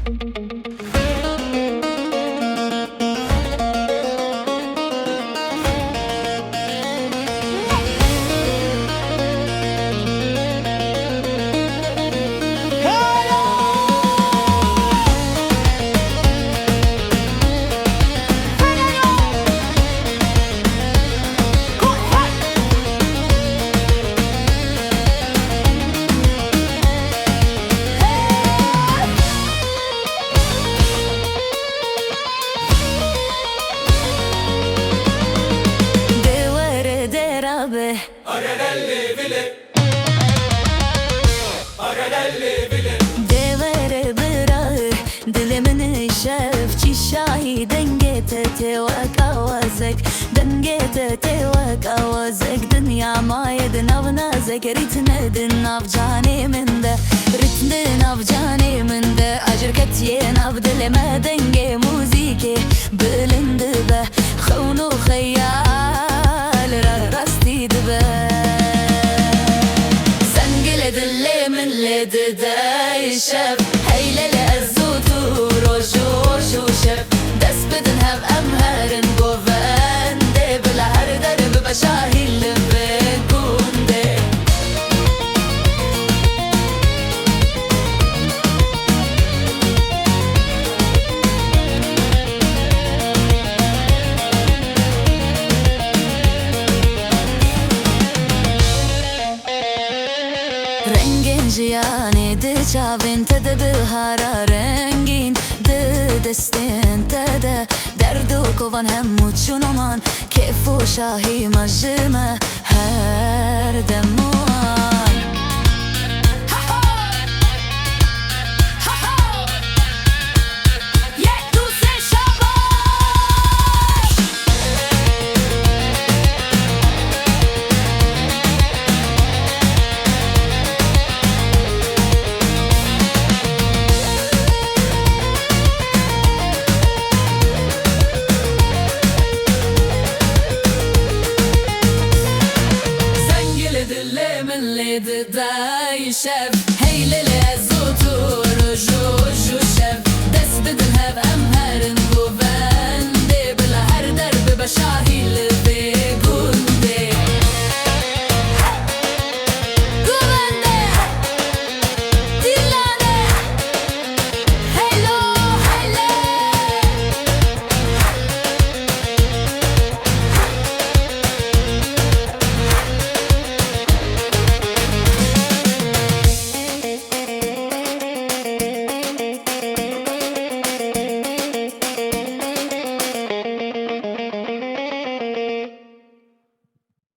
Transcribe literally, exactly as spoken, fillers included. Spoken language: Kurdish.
Dê were dê rabe. Dê were bira, dilê min îşev çi şahî, dengê te tê wek awazek, dengê te tê wek awazek, dinya maye di nav nazek, rîtme di nav canê min de, rîtm di nav canê min de, acir ketiye nav dilê me, dengê muzîkê bilind dibe, xewn û xeyal re rastî dibe. Zengilê dilê min lê dide şev, hey lê lê ez û tu roj û roj û şev, dest bidin hev em herin govendê, bila her der bibe şahî li vê gundê. Rengên jiyanê di çavên te de, bihara rengîn di destên te de, derd û kovan hemû çûn û man, kêf û şahî me ji me her dem wan. Yek, du, sê, şabaş! Zengilê dilê min lê didayî şev, hey lê lê ez û tu roj û roj û şev, dest bidin hev em herin govendê, bila her der bibe şahî li